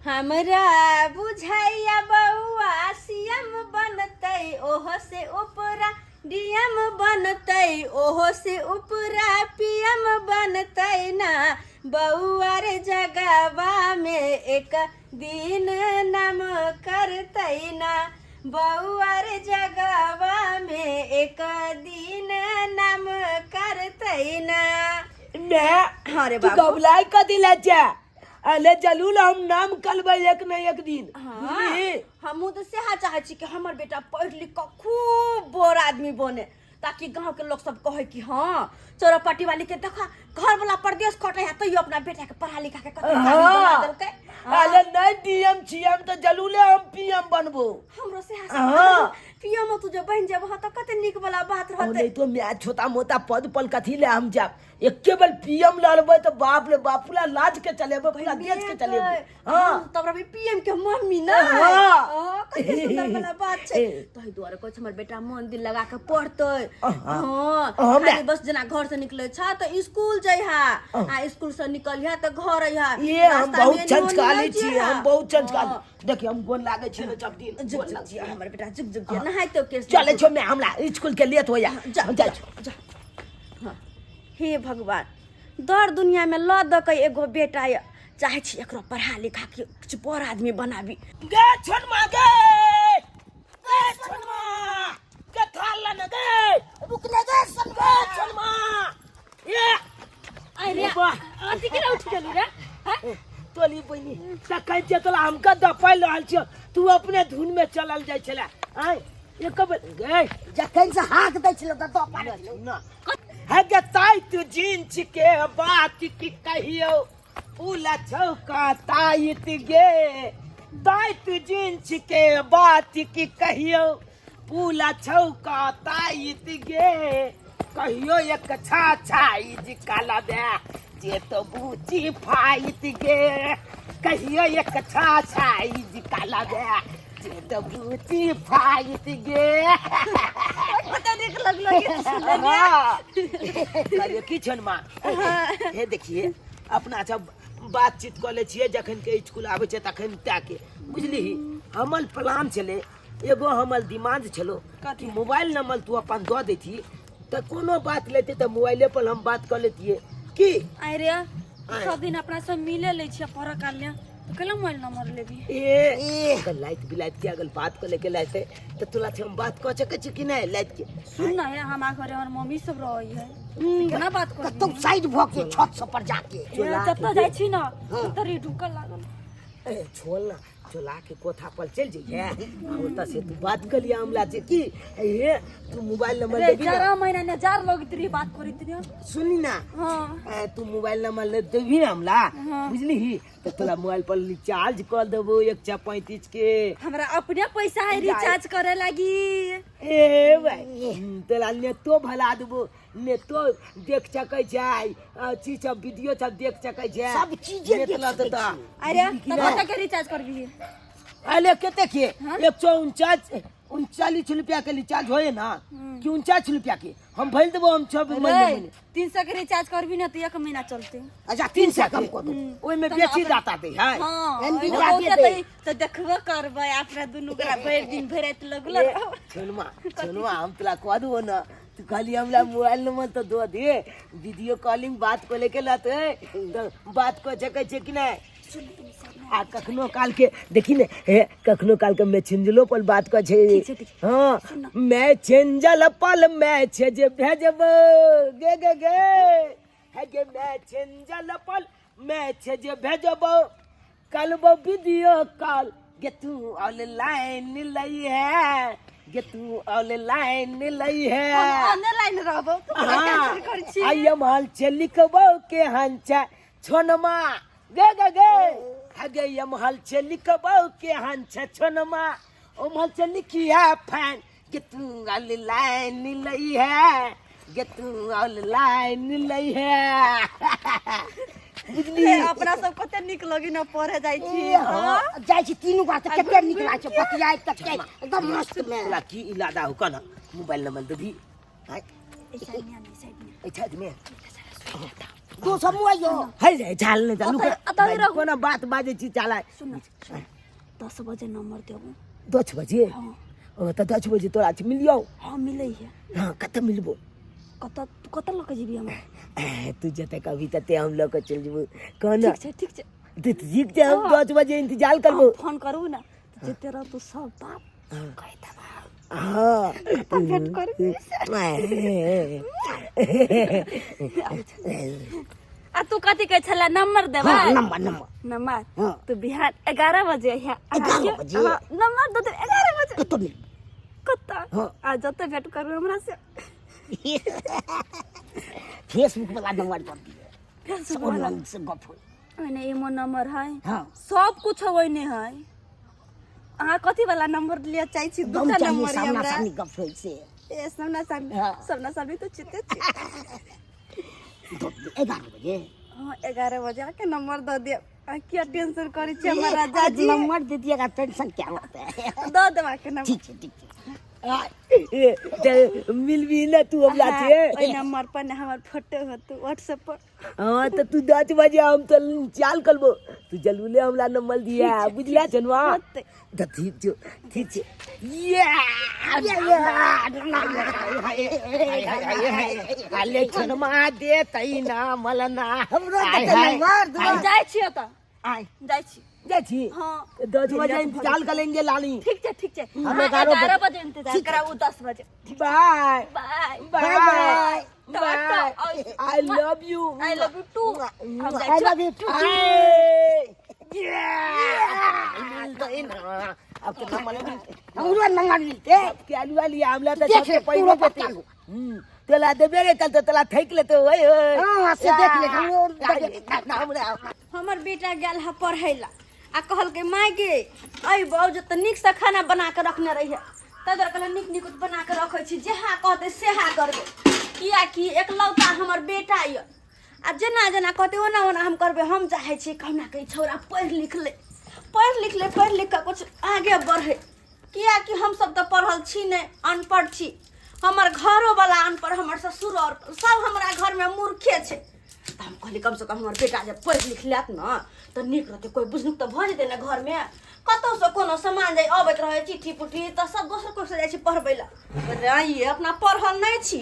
हमरा बुझाइया बौआ सीएम बनतै ओहो से उपरा डीएम बनतै ओहो से उपरा पीएम बनतै ना। बौआ रे जगवा में एक दिन नाम करतै ना। बौआ रे जगवा में एक दिन नाम करतै ना। मैं हाँ रे तू बाबू। घबराई कथी ले छै? अले जरूर हम नाम करबै एक न एक दिन। हाँ, बुझलिही? हमहूँ तऽ सएह चाहै छी कि हमर बेटा पढ़ि लिख कऽ खूब बड़ आदमी बने, ताकि गांव के लोग सब कहे कि हाँ चौरापट्टी वाली के देखा घर वाला परदेश कटे है तैयो अपना बेटा के पढ़ा लिखा के कते आदमी बना देलकै। हाँ। अरे नहीं डीएम छी हम तो जरूरे हम पीएम बनबो। हमरो से हाँ। पीएम तू जब बन जब तो कते नीक वाला बात और रहते। नहीं तो मैं छोटा मोटा पद पल कथी ले हम जाब, एके बेर पीएम लड़बै तो बाप रे बाप पूरा लाज के चलेबै, पूरा देश के चलेबै। हाँ। तब रवि पीएम के मम्मी ना। हाँ। हाँ, कते सुंदर वाला बात छै। तहि दुआरे कहै छै हमर बेटा मन दिल लगा के पढ़तै। हाँ। हाँ, हमरा- खाली बस जेना घर से निकले छ त स्कूल जइहा आ स्कूल से निकलिहा त घर अइहा। ये हम रास्ता में बहुत एनियो संस्कारी नहि छी, जइहा। हम बहुत संस्कारी। हाँ। देखिए हम गोर लागै छी ने सब दिन। जुग गोर जुग लागै जिया हमर बेटा, जुग जुग जिया। नहाय तो केस चलै छौ मैं, हमरा स्कूल के लेट होया। जा, हम जाइ जा, छौ। जा। हाँ। हे भगवान, दर दुनिया में ल द के एगो बेटा य, चाहे छी एकरो पढ़ा लिखा के किछु बड़ आदमी बनाबी। गे छोनमा गे, गे छोनमा गे, थाल न गे, रुक ने गे सनमा। गे छोनमा ए अरे वाह। अथी केना उठि गेलू रे? हैं? तोली बहिनी तखन जे तोला हमका दपाइ रहल छियो, तू अपने धुन में चलल जाइ छला। आय एक बेर गे जखन से हाक दै छलो त दऽ पाड़ै छलो। ना हे गे ताइत जींस के बात की कहियो पुला चौका ताइत गे, ताइत जींस के बात की कहियो पुला चौका ताइत गे, कहियो एक छा छाई जी काला दे जे तो बूची फाइत गे, कहियो एक छा छाई जी काला दे जे तो बूची फाइत गे। पता नीक लगलो कि सुनने। हाँ। कहलियै की छनि माँ, हे देखिए अपना सब बातचीत कऽ लै छियै जखन के स्कूल आबै छै तखन ताके बुझलिही। हमर प्लान छलै एगो, हमर दिमाग छलो कि मोबाइल नंबर तू अपन दऽ दैती तऽ कोनो बात लेते तऽ मोबाइले पर हम बात कऽ लेतियै की। अरे सब दिन अपना सब मिले लै छियै पढ़ऽ काल में, तऽ कैला मोबाइल नंबर लेबी? ए अगर लाइट बिलाइट के अगर बात कऽ लेके लाइट तऽ तोरा से हम बात कऽ सकै छी कि नहि लाइट के? सुन ना हे, हमरा घरे हमर मम्मी सब रहै है, केना बात करबी? कतौ साइड भऽ के छत सब पर जाके। ए, जतऽ जाइ छी ना ततऽ रे ढुकल लागल। ए छोड़ ना, चोला के कोठा पर चल जइहे ओतऽ से तू बात कर लिया हमला से की। ए तू मोबाइल नंबर रे देबी ना? चारा महीना ने जार लोग इतनी बात करैत रही। सुनी ना। हाँ। ए, तू मोबाइल नंबर ले देबी ना हमला? हाँ। बुझली ही तो तोरा मोबाइल पर रिचार्ज कर देबो 135 के। हमरा अपने पैसा है रिचार्ज करे लागी। ए भाई तोरा नेटो भरा देबो, नेटो देख सकै छै, अथी सब वीडियो सब देख सकै छै, सब चीजे नेट देख लऽ सकै देतऽ। छी। अरे कि तऽ नहि? कते के रिचार्ज करबी? अरे कते के? हाँ? 139 रुपया के रिचार्ज होए ना कि 49 रुपया के हम भरि देबो हम सब महीने रे, महीने। 300 के रिचार्ज करबी ना तो एक महीना चलते। अच्छा 300 कम कऽ दू। ओहिमे तब बेसी अपना- दाता दे है। हाँ, एम बी ओहिमे जादे बहुते दे। तऽ देखबो करबै अपना दुनू गोरा भरि दिन भरि राति लगलो ए, रहब। छोनुआ छोनुआ हम तोरा कह देबो ना, तू कहली हमरा मोबाइल नंबर तो दो दे, वीडियो कॉलिंग बात को लेके लते तो बात कऽ सकै छै कि नहि? आ कखनो काल के देखी ने, हे कखनो काल के मैसेंजरो पर बात कर छै। ठीक छै, ठीक छै। हाँ, मैसेंजर पर मैसेज भेजबो गे गे गे, हे गे मैसेंजर पर मैसेज भेजबो, कलबो वीडियो कॉल गे तू ऑनलाइन लई है, गे तू ऑनलाइन लई है। हम ऑनलाइन रहबो, तू हाँ, कैंसिल कर छी। I am हल छे लिखबो के हंचा छोनमा गे गे गे, हगे यम हल छे लिखबो के हंचा छोनमा, ओम हल छे लिखिया फैन गे तू ऑनलाइन लई है, गे तू ऑनलाइन लई है। बुझली? हे, अपना सब कते नीक लगी न पढ़े जाइ छी। ए, हाँ, जाइ छी तीनू गोटा तऽ कते नीक लागै छै बतियाइत ततियाइत एकदम मस्त मे। तोरा की इलादा हो कना मोबाइल नंबर देबी? आय। ऐ साइड में आ, ऐ साइड में। ऐ साइड में। तू सब मुआइयो है रे झाल नहीं चालू अतः- अतः ही रहू। कोनो बात बाजै छी चाला। सुन, 10 बजे नंबर देबो। 10 बजे? हाँ। ओ तऽ 10 बजे तोरा से मिलियौ। हाँ, मिलै है। हाँ, कतऽ मिलबो? कतऽ तू, कतऽ लऽ के जेबी हमरा? तू जते कभी तते हम लऽ कऽ चलि जेबो कहना। ठीक छै, ठीक छै। तऽ ठीक छै, हम 10 बजे इंतजार करबो। हम फोन करू ने तऽ जते रहतौ सब बात कहि देबा। हाँ। कतऽ भेंट करबी? आ तू कथी कहै छला, नंबर देबै? हाँ, नंबर, नंबर। नंबर। हाँ। तू बिहान 11 बजे अइहे। 11 बजे? हाँ, नंबर दे देब 11 बजे। कतऽ मिल? कतऽ? हाँ। आ जतऽ भेंट करू हमरा से। फेसबुक वाला नंबर पर दिए। फेसबुक वाला? ऑनलाइन से गप होई। ओहिने इमो नंबर है। हाँ। सब कुछ ओहिने है। अहाँ कथी वाला नंबर लिअ चाहै छी? दम दूटा चाहिए नंबर सामना हमरा। सामनी गप होई से। ए, सामना सामनी? हाँ। सामना सामनी तऽ चिते छी। 11 बजे। हाँ, 11 बजे आके नंबर दऽ देब। आ किया टेंशन करै छी हमर राजा जी? नंबर दे दिएगा, टेंशन क्या होता है? दऽ देब आके नंबर। ठीक है, ठीक है। मिलबी ने तू हमरा हाँ, से? ओहि नंबर पर ने हमर फोटो होतौ व्हाट्सएप पर। हाँ, तो तू 10 बजे, हम तो चाल करबो, तू जलूले हमरा नंबर दिया, बुझला चनवा? होतै। तो ठीक छौ, ठीक छै। ये अले चनमा दे तई ना मलना। हमरो देतै नंबर दू। हम जाइ छी ओतऽ। आय। जाइ छी। जाइ छी। हाँ। 10 बजे इंतजार करेंगे लाली। ठीक छै, ठीक छै। हम अहाँ 11 11 बजे इंतजार कराबू, 10 बजे। Bye. Bye. Bye. Tata. Bye, I love you. I love you too. हम जाइ I छी। Love you too. अब कितना मन हमरो नंबर मिलते। के आलू वाली आमला तऽ देख सबके ले, पैसा पूरा देते। पत्ता लो। तोला देबे रे कल, तो तोला थैक लेते ओए ओए। हाँ, से देख ले, हमरो देबे। हमर बेटा गेल है पढ़ै ला आ कहलकै, माय गे, अयबौ जे तऽ नीकसँ खाना बना कऽ रखने रहिहे। ताहि दुआरे कहलियै, नीक नीक बना कऽ रखै छी, जेहा कहतै सेहा करबै, किएकि एकलौता हमर बेटा यऽ आ जेना जेना कहतै ओना ओना हम करबै। हम चाहै छी कहुना कऽ ई छौड़ा पढ़ि लिख ले, पढ़ि लिख ले, पढ़ि लिख कऽ किछु आगे बढ़ै, किएकि हमसभ तऽ पढ़ल छी नहि, अनपढ़ छी। हमर घरोवला अनपढ़, हमर ससुर आओर सब हमरा घरमे मूर्खे छै। तऽ हम कहली, कमसँ कम हमर बेटा जब पढ़ि लिख लेत ने तऽ नीक रहतै, कोइ बुझनुक तऽ भऽ जेतै ने। घरमे कतहुसँ कोनो सामान जाइ अबैत रहै, चिट्ठी पुट्ठी तऽ सब दोसर कोइसँ जाइ छै पढ़बै लए। रे, अपना पढ़ल नहि छी,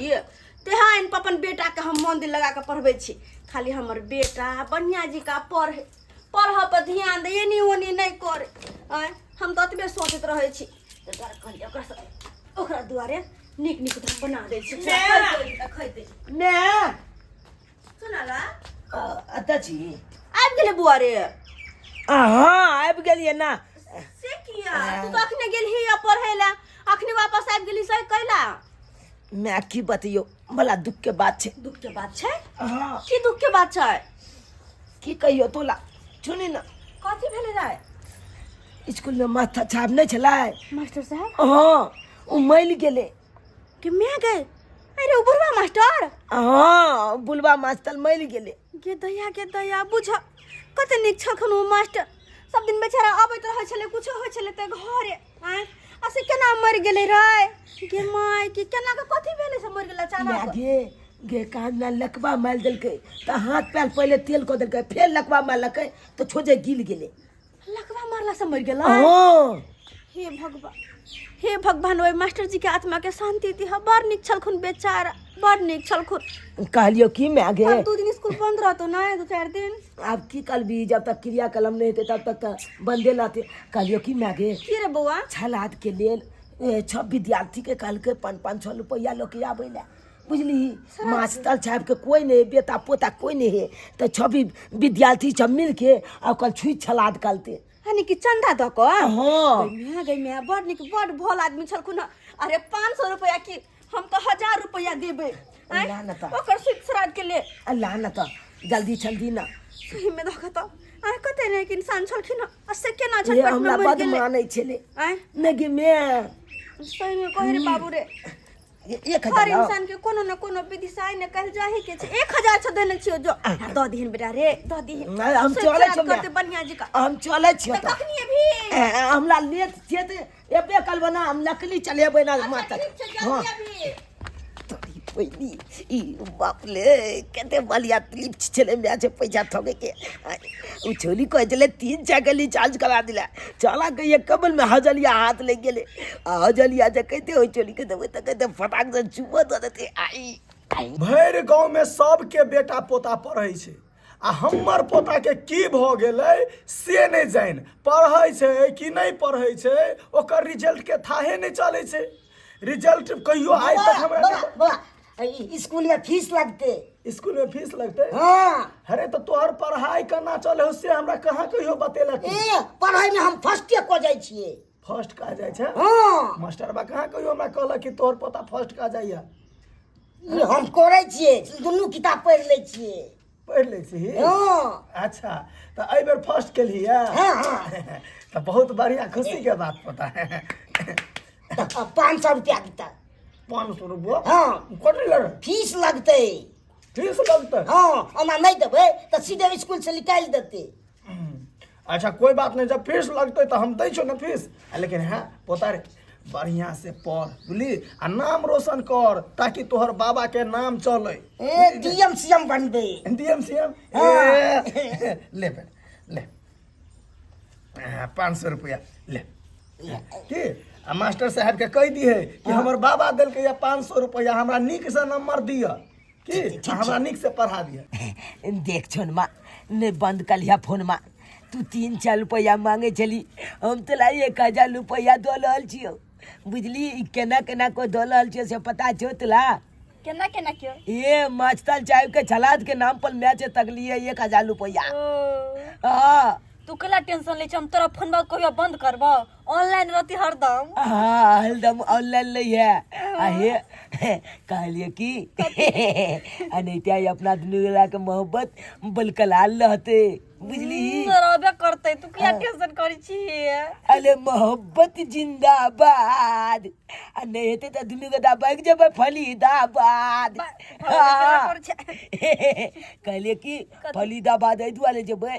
तेहन अपन बेटाके हम मन दिल लगा कऽ पढ़बै छी। खाली हमर बेटा बढ़िआँ जिका पढ़े, पढ़ऽ पर ध्यान दे, एनी ओनी नहि करे। आँय, हम तऽ ओतबे सोचैत रहै छी। ताहि दुआरे कहलियै, ओकरा ओकरा दुआरे नीक नीक हम बना दै छी, खैतै। ने। सुनला? एतऽ छी। आबि गेलै बुआ रे? हाँ, आबि गेलियै ना। से किया? तू तऽ अखने गेलही या पढ़ै लए, अखने वापस आबि गेली, से कैला? मैं की बतैयौ, बड़ा दुख के बात छै। दुख के बात छै? हाँ। की दुख के बात छै? की कहियौ तोला, सुनी ना। कथी भेलै रे? स्कूल में मास्टर साहब नहि छलै? मास्टर साहब? हाँ, ओ मरि गेलै। के मैं गए? अरे, ओ बुढ़वा मास्टर? हाँ, बुलबा मास्टर मरि गेलै। गे दया, गे दया, बुझ कते नीक छलखुन ओ मास्टर। सब दिन बेचारा अबैत रहै छलै, कुछो होइ छलै तऽ घरे। आँय, आ से केना मरि गेलै रे? गे माय, कि केना के कथी भेलै से मरि गेलै अचानक? गे गे, कान में लकवा मारि देलकै तऽ हाथ पैर पहिले तेल कऽ देलकै, फेर लकवा मारलकै तऽ छोजे गिल गेलै। लकवा मारला से मरि गेलै? हाँ। हे भगवान, हे भगवान, ओहि मास्टर जी के आत्मा के शांति दिह। बड़ नीक छलखुन बेचारा, बड़ नीक छलखुन। कहलियो की मैं गे। आब 2 दिन स्कूल बंद रहतो ने, 2-4 दिन? आब की करबी, जब तक क्रिया कलम नहीं हेतै तब तक तऽ बंदे रहतै। कहलियो की मैं गे। की रे बौआ? छलाद के लेल छह विद्यार्थी के कहलकै 500-500 रुपैआ लऽ के आबै लए, बुझली? मास्टर साहब के कोई नहीं, बेटा पोता कोई नहीं है, तऽ छह विद्यार्थी सब मिल के आ ओकर छुई छलाद करते। यानी कि चंदा दऽ कऽ? हाँ। गई माय, गई माय, बड़ नीक, बड़ भोल आदमी छलखुन हँ। अरे, 500 रुपैआ की, हम तऽ 1000 रुपैआ देबै। आँय? ला ना तऽ। ओकर सुख श्राद्ध के लिए। अल्लाह न तऽ जल्दी जल्दी ना। सही में देखऽ तऽ आँय, कते नीक इंसान छलखिन हँ, आ से केना ये झटपट में हमरा मरि बड गेलै? मानै छलै। आँय? नहि गे मैं। सही में कहे रे बाबू रे। एक हर हजार लाओ। इंसान के कोनो न कोनो विधि से आइ ने कल जाही के छै। 1000 छौ देने छियो, जो दऽ दिहन बेटा रे, दऽ दिहन। नहीं, हम सुख चलै श्राद्ध छियौ। करते बढ़िया जी का। हम चलै छियौ। तऽ तऽ कखनी अभी? हमरा लेट छियै तऽ एबे करबो ना, हम नकली चलेबै ना माता। ठीक छै, हाँ। जल्दी अभी। पहिली ई बाप ले कते बढ़िया क्लिप छलै माय छै पैसा ठगे के। ओ छोली कहै छलै 3 चाकल रिचार्ज करा दिला चला के एक कबल में हजलिया हाथ लग गेलै आ हजलिया जे कहिते ओहि छोली के देबै तऽ कहिते फटाक से चुपो दऽ देतै। आई भरि गाँवमे सबके बेटा पोता पढ़ै छै आ हमर पोताके की भऽ गेलै से नहि जानि, पढ़ै छै कि नहि पढ़ै छै, ओकर रिजल्टके थाहे नहि चलै छै। रिजल्ट कहियो आइ तक हमरा बौआ, बौआ, स्कूल में फीस लगते। स्कूल में फीस लगते? हाँ। अरे तो तोहर पढ़ाई केना चले हो से हमरा कहाँ कहियो बतेलक? ए पढ़ाई में हम फर्स्ट कऽ जाइ छियै। फर्स्ट कह जाइ छै? हाँ। मास्टरबा कहाँ कहियो हमरा कहलक कि तोहर पोता फर्स्ट कह जाइया? ई हम करै छियै, दुनू किताब पढ़ि लै छियै। पढ़ि लै छी? हाँ। अच्छा, तऽ एहि बेर फर्स्ट केलही? हाँ, हाँ। तऽ बहुत बढ़िया, खुशी के बात पता है। तऽ 500 रुपया देता। 500 रुपया? हाँ। कथी लगे? फीस लगतै। फीस लगतै? हाँ, ओना नहि देबै तऽ सीधे स्कूल से निकालि देतै। अच्छा कोई बात नहीं, जब फीस लगतै तऽ हम दै छियौ ने फीस। लेकिन हाँ पोता रे, बढ़िया से पढ़ बुझली आ नाम रोशन कर ताकि तोहर बाबा के नाम चले। ए डीएम सीएम बनबै। DM CM? हाँ। ले बेटा ले, 500 रुपया ले की आ मास्टर साहब के कहि दिहे कि हमर बाबा देलकै या 500 रुपया, हमरा नीक से नंबर दिअ की हमरा नीक से पढ़ा दिअ। देख छोनमा ने बंद कलिया फोनमा, तू 3-4 रुपया मांगे छली, हम तोला 1000 रुपया दऽ रहल छियौ बुझली। ई केना केना को दऽ रहल छियौ से पता छौ तोला? केना केना क्यों? ए मास्टर साहब के छलाद के नाम पर मैच तकलिए 1000 रुपया। हाँ। तू केला टेंशन ले, हम तोरा फोनबा कहियो बंद करबो, ऑनलाइन रहती हरदम। हाँ हरदम ऑनलाइन नहीं है। आहे कहलिए कि अनैतिया अपना दुनू गोला के मोहब्बत बलकलाल रहते बुझली। रहबे करते, तू किया टेंशन करी छी? अरे मोहब्बत जिंदाबाद, आ नहीं हेतै तऽ दुनू गोटा भागि जेबै फरीदाबाद। कहलिए कि फरीदाबाद एहि दुआरे जेबै,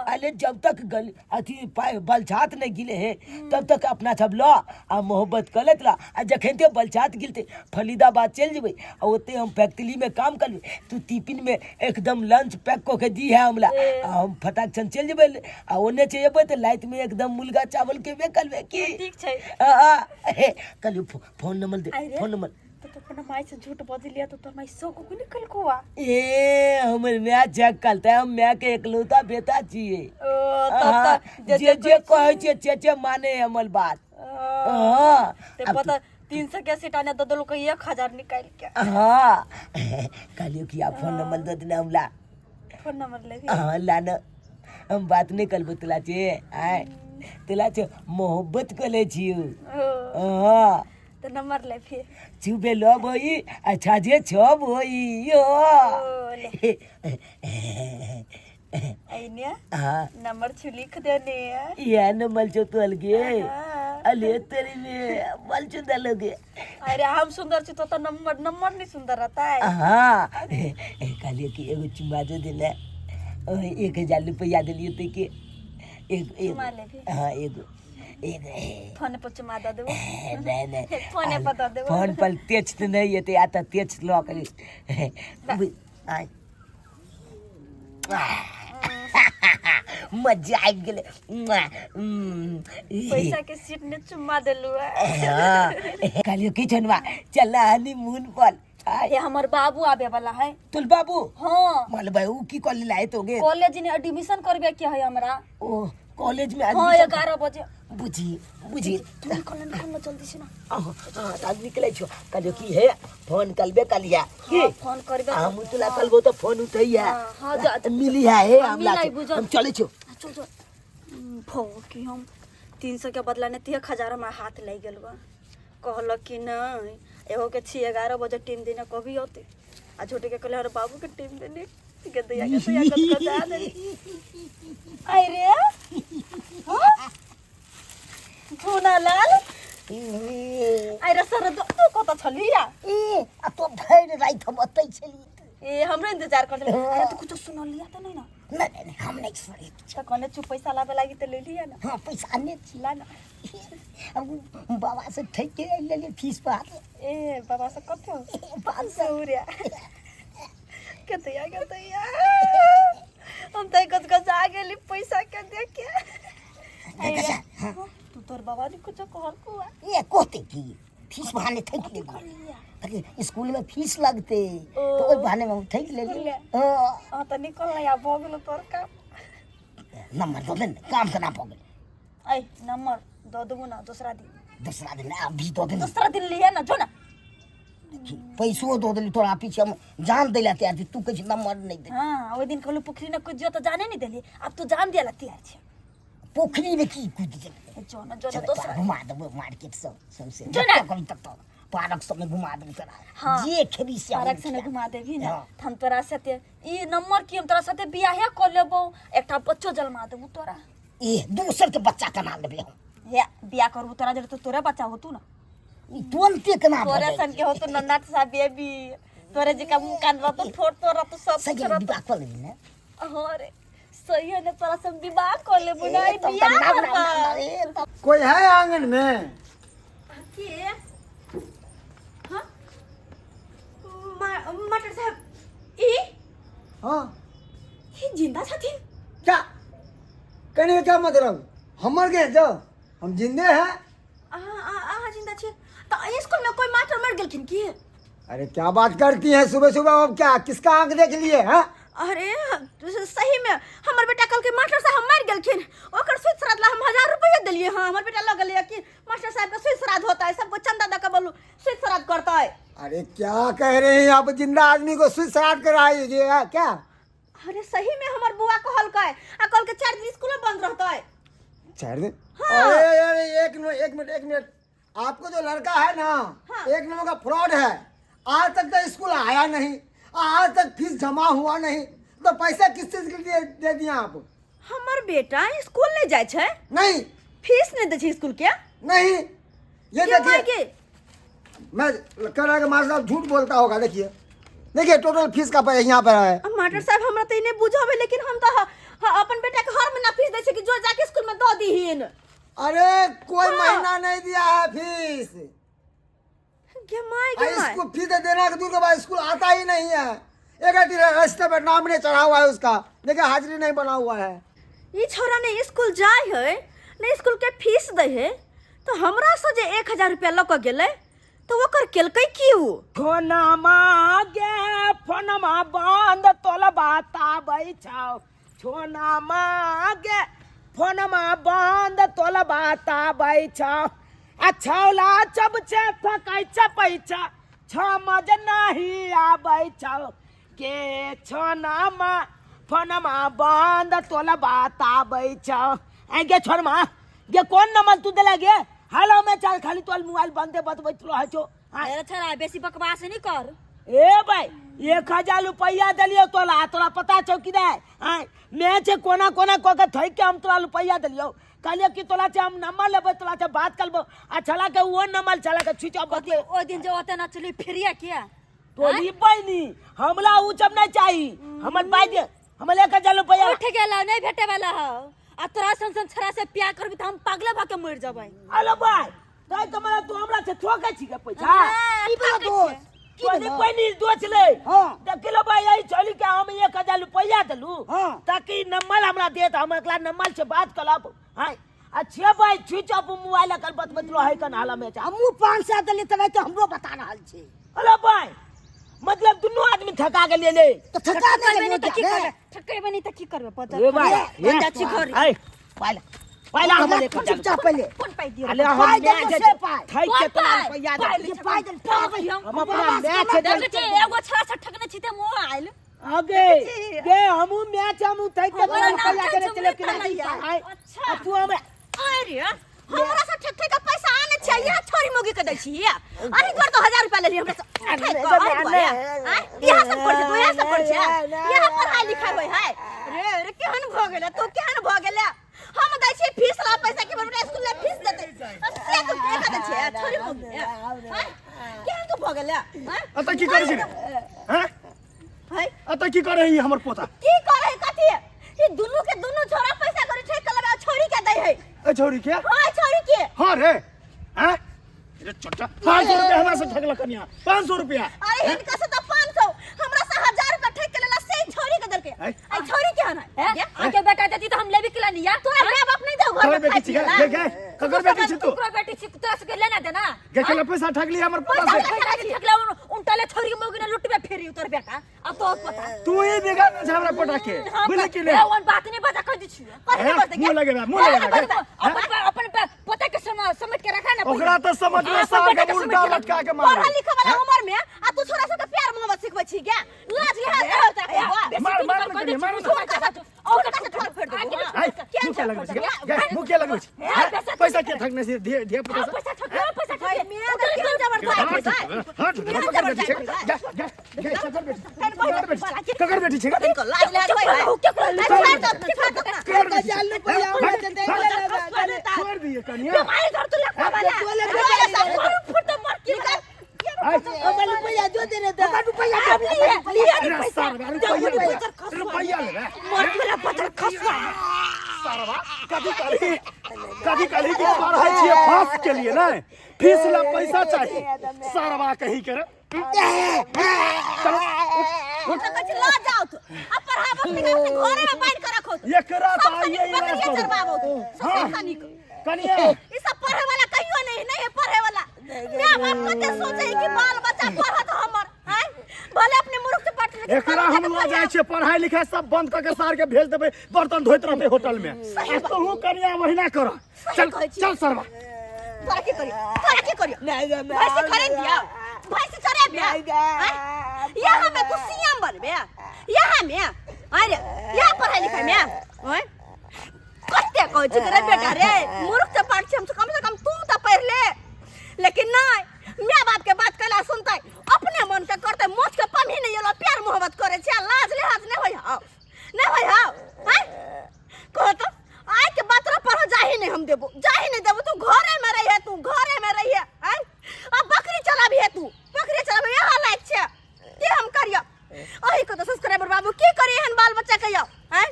अरे जब तक गल अथी बलछात नहीं गिले है तब तक अपना सब ल आ मोहब्बत कऽ लेत ल, आ जखन ते बलछात गिलते फरीदाबाद चलि जेबै आ ओते हम फैक्ट्री में काम करबै, तू टिफिन में एकदम लंच पैक कऽ के दी है हमरा आ हम फटाक सन चलि जेबै आ ओने से एबै तऽ राति में एकदम मुर्गा चावल खेबे करबै की? ठीक छै। कहलियौ फोन नंबर दे, फोन नंबर। तो तो अपना माई से झूठ बजलिया तो तोर माई सौ को निकल को ए हमर my check करते, हम my के एकलौता बेटा छियै। ओ तब त जे जे कहै छियै चे चे माने हमर बात। हाँ। ते पता 300 के सीट आने दो लोग 1000 निकाल के। हाँ कहलियौ कि आप फोन नंबर दे देना हमरा। फोन नंबर ले? हाँ लाना, हम बात नहीं करबो तोला छे, आय तोला छे मोहब्बत कर ले छियौ। हाँ तो नंबर ले फिर। चुबे लब होई अच्छा जे छब होई यो। ले आइने। हाँ नंबर छु लिख देने। या नंबर छो तो अलगे अले तेरी में बल चुंदा लोगे। अरे हम सुंदर छी तो नंबर नंबर नहीं सुंदर रहता है। हाँ कहलिए कि एगो चुमा दे देले 1000 रुपया देलिए तो के एक चुमा लेबी? हाँ एगो एक फोन पर चुमा दे देबो। नहीं नहीं, फोने पर दऽ देबो। फोन पर तेज तो नहीं है, तो आता तेज लो करी आय मजा आबि गेलै। पैसा के सीट ने चुमा देलु। हाँ कहलियो की छनवा चल हनीमून पर। ये हमर बाबू आबे वाला है। तोर बाबू? हाँ। माल भाई उ की कॉलेज लाए तोगे? कॉलेज में एडमिशन करबे के है हमरा। ओ कॉलेज में हाँ, एडमिशन? 11 बजे। बुझी बुझी तू निकल निकल ना जल्दी से ना। हाँ हाँ निकले छो। कहलियो की हे फोन करबे कलिया की? हाँ, फोन करबे। हम तोला करबो तो फोन उठैया। हाँ, हाँ, जा, जा, मिली है हे हाँ, हमरा मिलाई से। बुझल। हम चले छो। चल चल। फो कि हम 300 के बदला ने 1000 हमरा हाथ लागि गेल बा। कहलक कि नहीं एगो के छी 11 बजे टीम देने कभी औते आ झूठे के कहले हर बाबू के टीम देने के दैया के दैया के कदा दे। अरे हाँ? झूना लाल अरे सर तू कत छलिया? ए आ तो भरि राति हम ओतै छली। ए हमरो इंतजार कर छली। अरे तू कुछ सुनलिया त नहीं ना? नहीं नहीं नहीं, हम नहीं छोड़े। तो कहने छु पैसा लाबे लागी तो ले लिया ना। हाँ पैसा आने छी। ला ना। अब उ बाबा से ठक के ले ले फीस पर। ए बाबा से कथो 500। सूर्या कतैया कतैया हम तो गज गज आ गेली पैसा के देख के। देखा, हाँ। तू तोर बाबा ने कुछ कहल कुआ? ये कहते की फीस बहाने ठक ले। अरे स्कूल में फीस लगते तो ओहि बहाने में हम ठक ले। ले। हाँ। हाँ तो निकल ना भऽ गेलो तोर काम। नंबर दो देन काम करना पड़ गेल। ऐ नंबर दो देबो ना दूसरा दिन। दूसरा दिन अभी दो दिन। दूसरा दिन लिया ना जो ना। पैसो दो देली तोरा पीछे हम जान देला तैयार छी, तू कहै छी नंबर नहीं दे। हाँ ओहि दिन कहलु पोखरी न कुदियो तो जाने नहीं देली, अब तू जान दिया तैयार छी। पोखरी में की कूद जेबै? जो ना जो ना चल, दोसरा घुमा देबो मार्केट सब सौंसे। जो ना। जतऽ कभी ततऽ पार्क सब में घुमा देबो तोरा। हाँ। जे खेबी से हम पार्क से खिला। घुमा देबी ना। हाँ। हम तोरा साथे ई नंबर की हम तोरा साथे बियाहे क लेबो, एकटा बच्चो जन्मा देबो तोरा। ए दोसर के बच्चा केना लेबै हम? हे बियाह करबो तोरा जरे तो तोरे बच्चा होतू ना। ई तुरंते केना भऽ तोरे जाइ सन के होतू नन्नाट सा बेबी, तोरे जी का मुंह कान रहतो ठोर तोरा तो सब सही कुछ रहतो। विवाह कऽ लेबी ने? हाँ रे सही है ना, तोरा सब विवाह कर लेबो ना, ए, ई तब तऽ बियाह नाम- करबा। नाम- नाम- ए, तब कोई है आंगन में? के हाँ मास्टर साहब ई हाँ ई जिंदा छथिन? क्या कहने का क्या मतलब? हमर के जो हम जिंदे हैं। अहाँ जिंदा छी तो स्कूल में कोई मास्टर मर गेलखिन की? अरे क्या बात करती हैं सुबह सुबह, अब क्या किसका आंख देख लिए हैं? अरे सही में हमर बेटा कल के मास्टर साहब मर गेलखिन, ओकर सुद श्राद्ध ला हम 1000 रुपया देलिए। हाँ हमर बेटा लग गेलै कि मास्टर साहब का सुद श्राद्ध होता है, सबको चंदा दे के बोलू सुद श्राद्ध करता है। अरे क्या कह रहे हैं आप, जिंदा आदमी को सुद श्राद्ध कराइए क्या? अरे सही में हमर बुआ कहलकै आ कल के 4 दिन स्कूल बंद रहतै। 4 दिन? हाँ। अरे अरे एक मिनट एक मिनट एक मिनट, आपको जो लड़का है ना हाँ। एक नंबर का फ्रॉड है, आज तक तो स्कूल आया नहीं, आज तक फीस जमा हुआ नहीं, तो पैसा किस चीज के लिए दे दिया आप? हमर बेटा स्कूल नहीं जाए छै? नहीं। फीस नहीं दे छै स्कूल के? नहीं। ये क्यों देखिए के? मैं कह रहा है कि मास्टर साहब झूठ बोलता होगा। देखिए देखिए टोटल फीस का पैसा यहाँ पर है। अब मास्टर साहब हमरा तो नहीं बुझावे, लेकिन हम तो अपन बेटा के हर महीना फीस दे छै कि जो जाके स्कूल में दो दीहिन। अरे कोई हाँ। महीना नहीं दिया है फीस। गे my, गे my. School fees देना के दूर के बाद स्कूल आता ही नहीं है, एक रजिस्टर पर नाम नहीं चढ़ा हुआ है उसका, देखिए हाजिरी नहीं बना हुआ है। ये छोरा ने स्कूल जाए है ने स्कूल के फीस दे है, तो हमरा से जे 1000 रुपया लऽ के गेलै तो ओकर केलकै की उ? फोनमा गे फोनमा बंद तोला बताबै छौ, छोनामा गे फोनमा बंद तोला बताबै छौ, आ छौला चबचे फकै चपै छ, छमज नहीं आबै छौ गे छोनामा फोनमा बंद तोला बताबै छौ। ऐ गे छोनमा गे कोन नंबर तू देला गे? हेलो में चल खाली तोल मोबाइल बंद दे बतबैत रहै छौ। हाँ। अरे छोरा बेसी बकवास नहीं कर। ए भाई 1000 रुपया देलियो तोला, तोरा पता छौ कि नहीं? हाँ, मैं छे कोना कोना कऽ के थकि के हम तोरा रुपया देलियो, कहलियो कि तोला छे हम नंबर लेबै, तोला छे बात करबो, आ छला के वो नंबर छला के स्विच ऑफ बतबे। ओहि दिन जे ओते नचली फिरिया किया? तोरी बहिनी हमला उ सब नहीं चाही, हमर पाइ दे, हमर 1000 रुपया। उठ गेला नहीं भेटे वाला हौ, आ तोरा सन सन छरा से प्यार करबी त हम पागले भ के मर जबै। हेलो भाई तै त मला तू हमरा से ठोकै छी के पैसा? हाँ, की भेलौ ठोकै दोस्त? छियै। की तोरी भेलौ? बहिनी दोष ले। हाँ। देखिलो भाई यही चली के हम 1000 रुपया देलू। हाँ। ताकि नंबर हमरा देत, हम एकला नंबर से बात करब। हाँ। अच्छे भाई स्विच ऑफ मोबाइल अकल बतबैत रहै कन हाला में जा। हमहूँ 500 देलियै तब तऽ हमरो बता रहल छै। हेलो भाई मतलब दुनू आदमी थका गेलियै ले। तऽ थका नहि थकबै गेलियै नहि तऽ की जाबे। करबै? थकबै नहि तऽ की करबै? बजर ए भाई, ए, ए, जाइ छी घर। ऐ, पहिले। पहिले हमरा एक हजार चुपचाप पहिले। कोन पाइ दियौ? अरे हम पाइ देलकै मैच से पाइ। थैक के कोन तोरा पाइ? रुपैआ पाइ दे। लै जे पाइ देलकै, पाइ हम हम अपना बाबा से मैच केना देल- देखै छी, एगो छड़ा से ठकने छी ते मोह आयल। आगे छी। गे हमहूँ मैच हमहूँ थैक के तोरा हमरा नाम रुपैआ देने छै चले कि झुमरी नहीं? तलैया। आय, अच्छा। आ तू हमरा अरे हमरा से ठक ठक के पैसा आने छै, यहाँ छोरी मोगी के दै छी। अरे तोर तो 1000 रुपया लेली हमरा से। अरे, उठाइ कऽ, अरे, अरे, अरे, आँय, इएह सब करै छै, तू इएह सब करै छै। अरे, इएह पढ़ाइ लिखाइ होइ है। रे रे केहन भऽ गेलै तू, केहन भऽ गेलै? हम दै छियै फीस ला पैसा कि हमर बेटा स्कूल ला फीस देतै, आ से तू के दै छियै छोरी मोगी। आँय, केहन तू भऽ गेलै? आँय? अतऽ की करै छी रे? हैं? है? अतऽ की करै है हमर पोता? की करै कथी? दुनू के दुनू छोरा पैसा करी ठेक के लबे छोरी के दै है। ए छोरी के? हां, छोरी के। हां रे, हैं रे छोटा, 500 रुपया हमरा से ठगल कनिया, 500 रुपया। अरे हिनका से तो 500, हमरा से 1000 रुपया ठेक के लेला से छोरी के दल के। ऐ? आई छोरी के हन हैं? आके बेटा देती तो हम लेबी के लिया। तोरा माय बाप नहीं दे घर ककर में बेटी खाइ छी पियला। गे? गे ककर बेटी छी तू? ककरो बेटी छी, तोरा सबके लेना देना। गे केला पैसा ठगली हमर पता से? पैसा ठकला उनटले छोरी के मौगी ने लुटबे फेरी तोर बेटा। अब तो पता तू ही बिगाड़ छै हमरा पोटा के, बुझली कि ए नहीं? वन बात नहीं बता कह दी छी। कथी हैं? बजतै? मुँह लगेबे, मुँह लगेबे। अपन अपन पोता के समझ के रखा ना। ओकरा तो समझ में हाँ, सार अपन के बेटा के उल्टा समझ के लटका के मारे। पढ़ा लिखा वाला उम्र में आ तू छोरा सबके प्यार मोहब्बत सिखबै छी गे? लाज लिहाज नहीं होता है। मार मार न करिए, मार न। और का से ठोर फेर देबो। आइ मुँह के लगबै छी गे? गे मुँह के लगबै छी? हैं? पैसा के ठगने छी धिया धिया पुता से? पैसा ठकला, पैसा भाई ठकला। मियां तो क्यों जबरदस्ती हट हट, ककर बेटी छै? गे गे गे ककर बेटी? ककर बेटी? ककर बेटी छै? इनको लाज लिहाज होय है? छोड़ दो, छोड़ दो। ककर बेटी छै? हजार रुपया हमरा से दे ले। छोड़ दिए कनिया। बीमारी धर तू लखवा वाला फुट मर के निकल। आइ हमर रुपया जो दे रे हमरा रुपया दे। लिया अरे सारवा, रुपया ले, रुपया ले। मर वाला पत्थर खसवा। सारवा, कथी कहली? कथी कहली कि पढ़ै छियै फंस के लिए नै, फीस ला पैसा चाही सारवा कहीं के रे। चलो। तो कछ ल जाओ तो अब पढ़ाबो लिखाबो से घरे में बांध के रखो। एकरा तऽ आइए इलाज बकरिया करू। चरवाबो हाँ। सब निक। कनिया, ई सब पढ़े वाला कहियो नहीं, नहीं है पढ़े वाला। माय बाप कते सोचे है कि बाल बच्चा पढ़त हमर हैं, भले अपने मूर्ख से पढ़ लेकिन एकरा बाल हम बच्चा लऽ के जाइ छियै, पढ़ाई लिखाई सब बंद कऽ के सार के भेज देबै, बर्तन धोइत रहतै होटल में। आ तोहू कनिया ओहिना कर। चल। कहै छी। चल सरवा। तोरा की करियो? तोरा की करियो? भैंस खरीद दिया, भैंस चरे बे। यहाँ में तू सीएम बनबे यहाँ में? अरे यहाँ पढ़ाई लिखाई में ओए कते कहै छी रे बेटा रे, मूर्ख से पढ़ छी हम, कम से कम तू तो पढ़ ले। लेकिन नहीं, my बाप के बात कला सुनते अपने मन के करते, मोछ के पम ही नहीं एलो। प्यार मोहब्बत करे छै, लाज लिहाज नहीं होय हाउ, नहीं होय हाउ हैं? कहो तो आइ के बात पर जाही नहीं हम देबो, जाही नहीं देबो। तू घरे में रही है, तू घरे में रही है हैं? अब बकरी चलाबी है तू, बकरी चलाबी यहाँ लायक छै की हम करियो? अही को तो सब्सक्राइबर बाबू, की करी एहन बाल बच्चा के यौ हैं?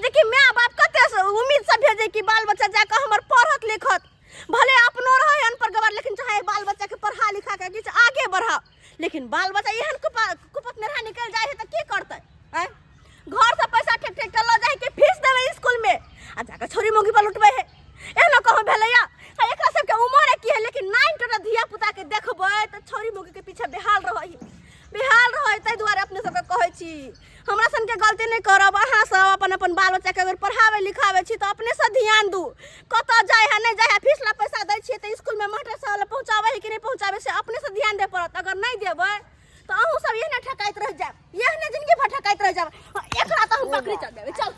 देखी my बाप कते से उम्मीद से भेजे कि बाल बच्चा जाके हमर पढ़त लिखत, भले अपनो रहे अनपढ़ गवार, लेकिन चाहे बाल बच्चा के पढ़ा लिखा के किछु आगे बढ़ाओ। लेकिन बाल बच्चा एहन कुपत मेरा निकल जाए है तो की करते हैं? घर से पैसा ठेक ठेक के लऽ जाए कि फीस देबै स्कूल में आ जाके छोरी मौगी पर लुटबै है। एहनो कहूँ भेलैया? आ एकरा सबके उमर की है, लेकिन नाइन टोटा धिया पुता के देखबै तऽ छोरी मौगी के पीछे बेहाल रहै, बेहाल रहै। ताहि दुआरे अपने सबके कहै छी, हमरा सनके गलती नहि करब। अहाँ सब अपन अपन बाल बच्चाके अगर पढ़ाबै लिखाबै छी तऽ अपनेसँ ध्यान दू, कतऽ जाइ है नहि जाइ है। फीस ला पैसा दै छियै तऽ स्कूलमे मास्टर साहब लग पहुँचाबै है कि नहि पहुँचाबै, से अपनेसँ ध्यान दे पड़त। अगर नहि देबै तऽ अहूँ सब एहने ठकाइत रहि जायब, एहने जिंदगी भर ठकाइत रहि जायब। एकरा तऽ हम बकरी चल देबै। चल।